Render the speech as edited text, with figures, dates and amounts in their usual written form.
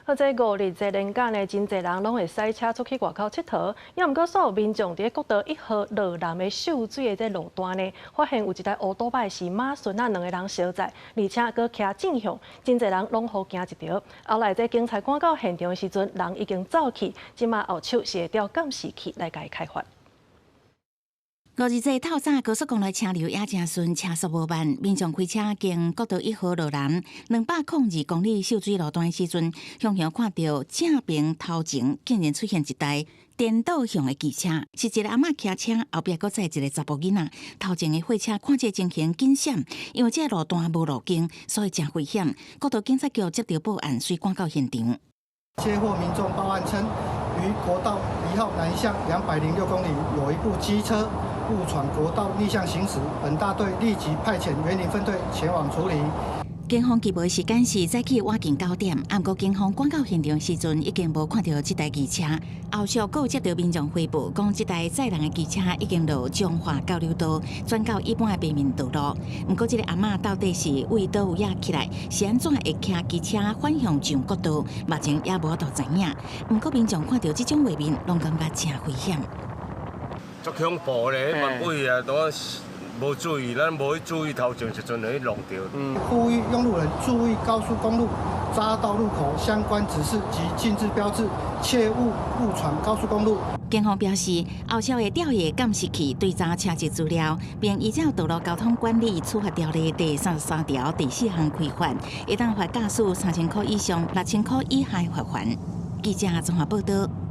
好，這五日節連假呢，真濟人攏會駛車出去外口𨑨迌。猶毋過煞有民眾佇國道1號落南的秀水的這路段呢，發現有一台歐多拜是馬孫仔兩个人相載，而且閣騎正向，真濟人攏予驚一著。後來這警察趕到現場的時陣，人已經走去，這馬後手是會調監視器來共伊開罰。五日節透早高速公路車流也誠順，車速無慢。民眾開車經國道1號落南202公里秀水路段的時陣，雄雄看著正爿頭前竟然出現一台顛倒向的機車，是一个阿嬤騎車，後壁閣載一个查埔囡仔。頭前的貨車看這情形緊閃，因為這個路段無路燈，所以誠危險。國道警察局接著報案，隨趕到現場。接獲民眾報案稱，於國道1號南向206公里有一部機車誤闖國道逆向行駛，本大隊立即派遣員林分隊前往處理。警方緝捕時間是早起晚近9點，毋過警方趕到現場時陣已經無看著這台機車。後續閣有接著民眾回報，講這台載人的機車已經落彰化交流道，轉到一般的平面道路。毋過這个阿嬤到底是佇佗位仔起來，是按怎會騎機車反向上國道？目前也無法度知影。毋過民眾看著這種畫面，攏感覺誠危險。足恐怖咧，萬尾啊，都無注意，咱無去注意頭前時陣會弄著。呼籲用路人注意高速公路匝道路口相關指示及禁止標誌，切勿誤闖高速公路。警方表示，後續會調閱監視器追查車籍資料，並依照道路交通管理處罰條例第33條第4項開罰，會當罰駕駛3000箍以上6000箍以下罰鍰。記者綜合報道。